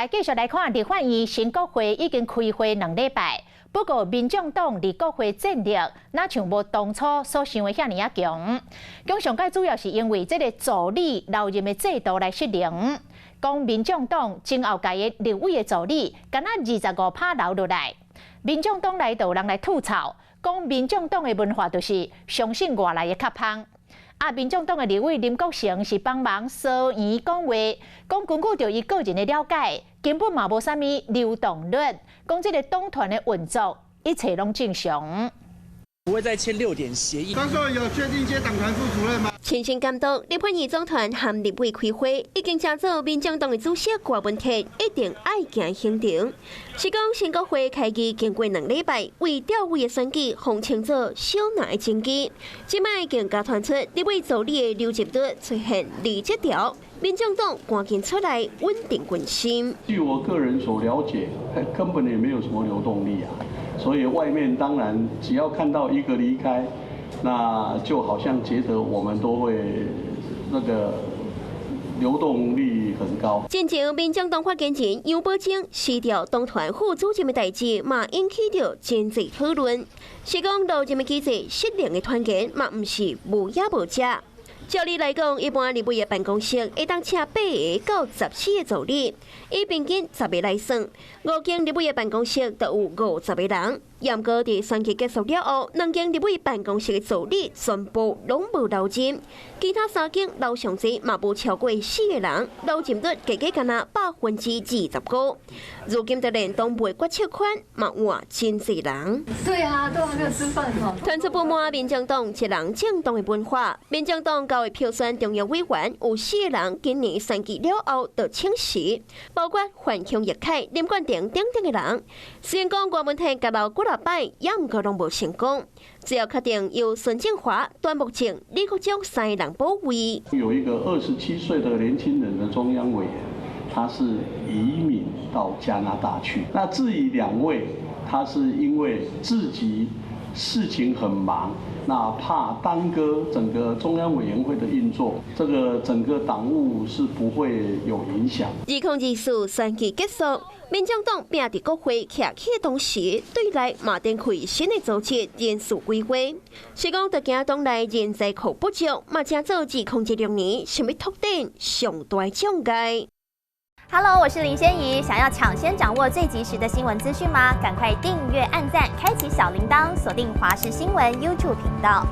來繼續來看立法院新國會已經開會2禮拜，不過民眾黨佇國會戰力，若像無當初所想的遐爾仔強。講上蓋主要是因為這个助理留任的制度來失靈。講民眾黨前後屆的立委的助理，敢若25趴留落來。民眾黨內就有人來吐槽，講民眾黨的文化就是相信外來的較芳。啊，民眾黨的立委林國成是幫忙聲援講話，講根據著伊個人的了解，根本嘛無啥物流動率，講這个黨團的運作一切攏正常。不會再簽六點協議。張碩有確定接黨團副主任嗎？親身監督立法院總團和立委開會，已經成做民眾黨的主席郭文鐵一定愛行行程。是講新國會開議經過2禮拜，為調位的選舉封稱做小難的爭議。這擺更加傳出立委助理的留任率出現離職潮，民眾黨趕緊出來穩定軍心。據我個人所了解，根本也沒有什麼流動力啊。所以外面當然只要看到一個離開，那就好像覺得我們都會那個流動率很高。進前民眾黨發言人楊寶貞辭掉黨團副主任的代誌，嘛引起著真濟討論。是講留任的機制失靈的團員嘛，毋是無影無跡。照理來講，一般立委的辦公室會當請8個到14個助理，以平均十個來算，五間立委的辦公室就有50個人。毋過佇選舉結束了後，兩間立委辦公室的助理全部攏無留任，其他三間留上濟嘛無超過四個人，留任率加加敢若25%。如今就連黨部決策權嘛換真濟人。對啊，都還沒有吃飯吼。傳出不滿民眾黨一人政黨的文化，民眾黨九月票選中央委員有四個人今年選舉了後就請辭，包括范香葉凱、林冠廷等等的人。雖然講郭文鐵共留幾若擺，也毋過攏無成功。最後確定由孫正華、端木正、李國章三个人補位。有一個27歲的年輕人的中央委員，他是移民到加拿大去。那至於兩位，他是因為自己事情很忙，那怕耽擱整個中央委員會的運作，這個整個黨務是不會有影響。2024選舉結束，民眾黨拼佇國會徛起的同時，對內嘛展開新的組織人事規劃。是講，著驚黨內人才庫不足，嘛成做2026年想欲拓展上大障礙。 Hello，我是林仙怡。想要搶先掌握最及時的新聞資訊嗎？趕快訂閱、按讚、開啟小鈴鐺，鎖定華視新聞 YouTube 頻道。